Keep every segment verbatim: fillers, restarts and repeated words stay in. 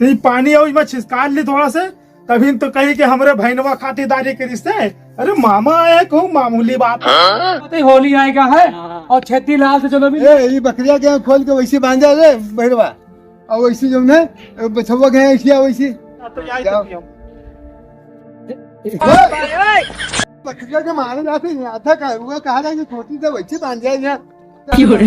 ई पानी और में छिसकार ली थोड़ा से, तभी तो कही कि हमरे भैनवा खातिरदारी करिस है। अरे मामा आए, कहूँ मामूली बात है। पता ही होली आएगा है। हाँ। और छेदी लाल से चलो भी। ए, ई बकरिया के खोल के वैसे बांधा रे भैरवा, और वैसे जो है बछवा के ऐसे वैसे। हाँ, तो यही जाओ। तो पियो। बकरिया के मारे जाते हैं, आधा का हुआ, कहा जाए कि खोटी से वैसे बांध जाए यहाँ। क्यों रे?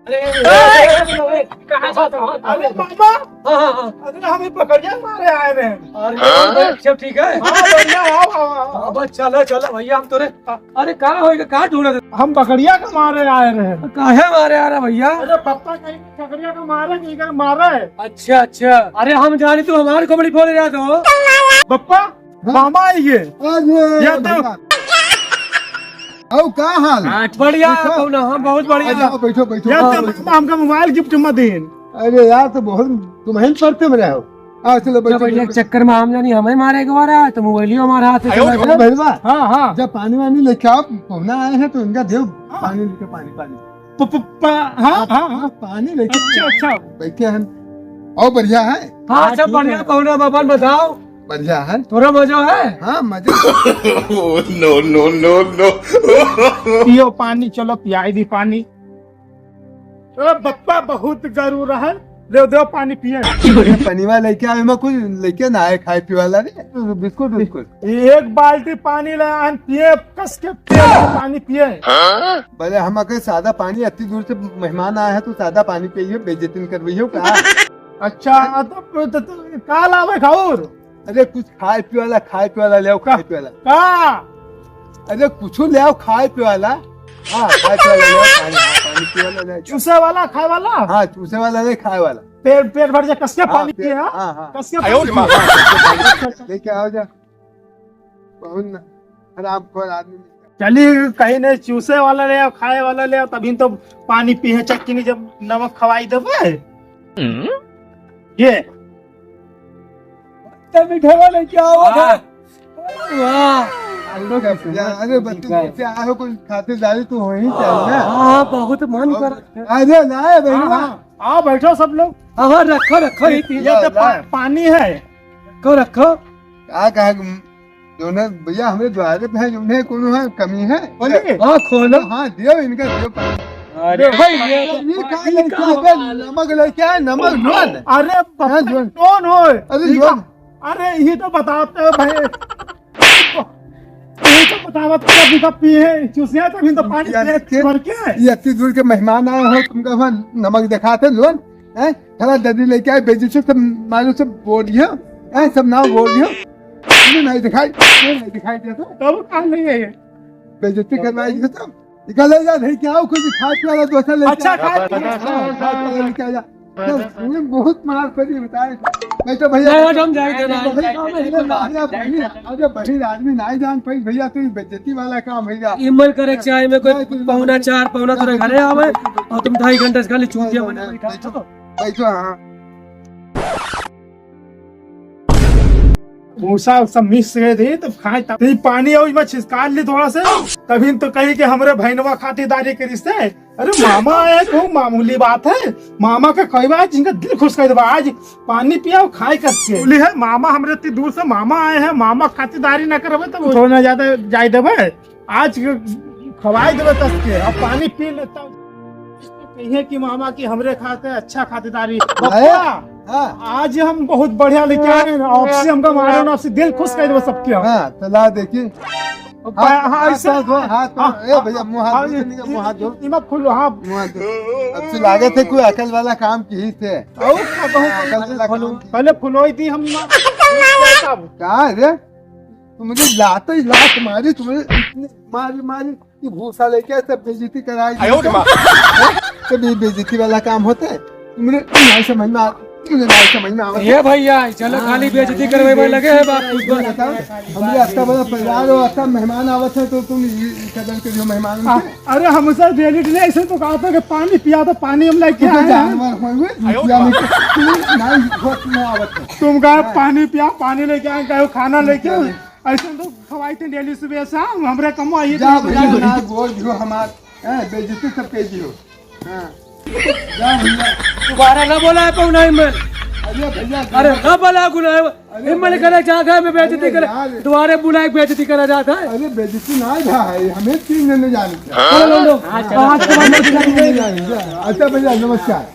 अरे, ए, ए, ए, ए, कहाँ जाता हो? अरे मामा। हाँ, हाँ, हाँ। अरे हम ये बकरिया मारे आए रहे। अरे, हाँ? सब ठीक है? हाँ, बढ़िया, आओ, आओ, आओ। अब चलो, चलो भैया, हम तोरे, अरे कहाँ होएगा, कहाँ ढूंढे? हम बकरिया के मारे आए रहे। काहे मारे आ रहे भैया? अरे पप्पा कहीं बकरिया के मारे, कहीं का मारे। अच्छा, अच्छा। अरे हम जाने तू हमारे को बड़ी बोले रहा तो। पप्पा, हाँ। मामा आई है। अरे या तो भैया। और का हाल? हाँ, बढ़िया, बैठो। कौन? हाँ, बहुत बढ़िया। आ जाओ, बैठो, बैठो। या तो बैठो। मामा हमका मोबाइल गिफ्ट में देन। अरे यार, तो बहुत तुम्हें पढ़ते में रहो। हाँ, चलो, बैठो, बैठो। चक्कर में हम जानी, हमें मारे के वाला है, तो मोबाइलियो हमारे हाथ में चला गया। भैया, हाँ, हाँ। जब पानी वानी लेके आओ, पहुना आए हैं, तो इनका देव हाँ। पानी लेके, पानी, पानी। प-, प-, प-, हाँ, हाँ, हाँ। पानी लेके अच्छा, अच्छा। बैठे हैं। और बढ़िया है? हाँ, हाँ, सब ठीक बढ़िया, है। पहुना बाबन बताओ। बढ़िया है। तोरा मजो है? हाँ, मजो। Oh, no, no, no, no। पियो पानी, चलो पियाई दी पानी। ओ बप्पा, बहुत जरूर है, ले दो पानी पिए। पनीवा लेके आवे, में कुछ लेके ना आए खाए पीवाला रे, बिस्कुट, बिस्कुट। एक बाल्टी पानी ले आन, पिए, कस के पिए, पानी पिए। भले हम अगर सादा पानी, इतनी दूर से मेहमान आया है, तो सादा पानी पिए, बेइज्जती न करवाइयो का? अच्छा, तो, तो, तो का लावे खाऊर? अरे, कुछ खाए पिए वाला, खाए पिए वाला ले आओ, का? खाए पिए वाला। का? अरे, कुछ ले आओ खाए पिए वाला। हाँ, खाए पिए वाला ले आओ, पानी, हाँ, पानी पिए वाला ले आओ। चूसे वाला, खाए वाला? हाँ, चूसे वाला नहीं, खाए वाला। पेट, पेट भर जाए, कस के हाँ, पानी पेट, पिए, हाँ? हाँ, हाँ। कस के आयो पानी रे माँ। पिए। लेके आओ जा। बहुत ना, हरामखोर आदमी। चली, कहीं नहीं, चूसे वाला ले आओ, खाए वाला ले आओ, तभी तो पानी पिए, चक्की नहीं, जब नमक खवाई देबे। हम्म? ये। तब मिठावा लेके आओ। वाह। वाह। अरे बच्चे, बच्चे आए हो, कुछ खातिरदारी तो हो ही चाहिए ना। हाँ, बहुत मन कर। अरे लाए भाई, हाँ, वाह। हाँ, आओ बैठो सब लोग। हाँ, हाँ, रखो, रखो, ये ये तो ला, पा-, ला। पानी है। रखो, रखो। का कहा, जौन है भैया, हमरे द्वारे पे है, जौन है, कोनो है, कमी है? बोलिए। हाँ, खोलो। हाँ, दियो इनका, दियो पानी। अरे भाई, ये ये का लेके आवे? नमक लेके आए, नमक, नून। अरे बाप रे, हाँ, नून। नून हो। अरे ये नून। का-, अरे ये तो बताते हो भाई। ये तो बतावत है, अभी तो पिए, चूसिया तभी तो पानी पिया पिए के, भर के। ये इतनी दूर के मेहमान आए हो, तुमका वहाँ नमक दिखाते, नून। हैं? थोड़ा दही लेके आए, बेइज्जती से मारो, सब बोल दियो। हैं? सब नाम बोल दियो। ये नहीं दिखाई, ये नहीं दिखाई देता। तब काम नहीं है ये। बेइज्जती करवाई दियो तब। निकल जा, नहीं क्या हो, कुछ खाए पिए वाला दोस्त लेके अच्छा, आ। खाए पिए। हाँ, खाए पिए वाला लेके आ जा। चल, ये बहुत मार पड़ी, बताए। नहीं तो भैया, नहीं, हम जाए थे, नहीं। अरे, अरे, बहिर, अरे, बहिर आदमी नहीं जान पाई भैया, तो ये बेइज्जती वाला काम है यार। इमल करे चाहे में कोई नहीं, तुम पहुना चार, पहुना तोरे घरे आवे और तुम ढाई घंटे से खाली चूतिया बने बैठा हो। बैठो, हाँ। भूसा सब मिक्स करे थे, तब खाए, तब ये पानी और में छिसकार ली थोड़ा से, तभी तो कही कि हमरे भैनवा खातिरदारी करिस है। अरे मामा आए, कहूँ मामूली बात है, मामा का कई बार जिनका दिल खुश कर देबा, आज पानी पिया और खाए कस के। बोली है, मामा हमरे इतनी दूर से मामा आए हैं, मामा खातिरदारी ना करबे तो वो ना ज्यादा जाए देबे। आज खवाई देबे कस के, अब पानी पी लेता हूँ। कहिए कि मामा की हमरे खाते अच्छा खातिरदारी। बप्पा, हाँ। आज हम बहुत बढ़िया लेके आए हैं, आपसे हमका मारो ना, आपसे दिल खुश कर देबे सबके हम। हाँ, तो ला देखी। बा-, हाँ, हाथ, ऐसे। हाथ, हाथ, हाथ, हाँ, ए भैया, मुँह हाथ हाँ, धो, ये, इनका मुँह हाथ धो। ये, ये मत खोलो, हाँ। मुँह हाथ धो। अब से लागत है कोई अकल वाला काम की ही थे। और क्या कहूँ, हाँ, अकल वाला काम की। पहले फुलोई दी हम ना। का रे? तुम मुझे लाते ही लात मारी, तुम्हें इतने मारी, मारी, ये भूसा लेके सब बेइज्जती कराई। आयो रे माँ। हाँ? सब ये बेइज्जती वाला काम होता है। तुमने नहीं समझ में आ-, तुमने नहीं समझ में आवत है। ये भैया, चलो हाँ, खाली बेइज्जती करवे में लगे हैं बाप। तुम बताओ, हमरे अत्ता बड़ा परिवार हो, अत्ता मेहमान आवत है, तो तुम ये, ये कदर करियो मेहमान आ, उनके। अरे हमसे डेली डेली ऐसे तो कहा था कि पानी पिया, तो पानी हम लेके तू तो आए हैं। जानवर हो, वो आयो पिया रे नहीं, तू नहीं, होश में आवत है। तुम कहा हाँ। पानी पिया, पानी लेके आए, कहो खाना लेके आए। पिया नहीं। ऐसे तो खवाई थे डेली सुबह शाम, हमरे कमवा ये जा तो भैया, जा। ना बोल दियो हमार, हैं, बेइज्जती सब कर दियो। हाँ। जा भैया। दोबारा ना बोला है पौना में। अरे भैया, अरे का भला गुनाह है? अरे हिम्मत भाई। करे जात है, मैं बेइज्जती अरे करे, यार। दोबारा बुलाए बेइज्जती करा जात है। अरे बेइज्जती ना है भाई, हमें तीन जने जाने थे। चलो लौंडो, आज के बाद नहीं जाएंगे। अच्छा भैया नमस्कार।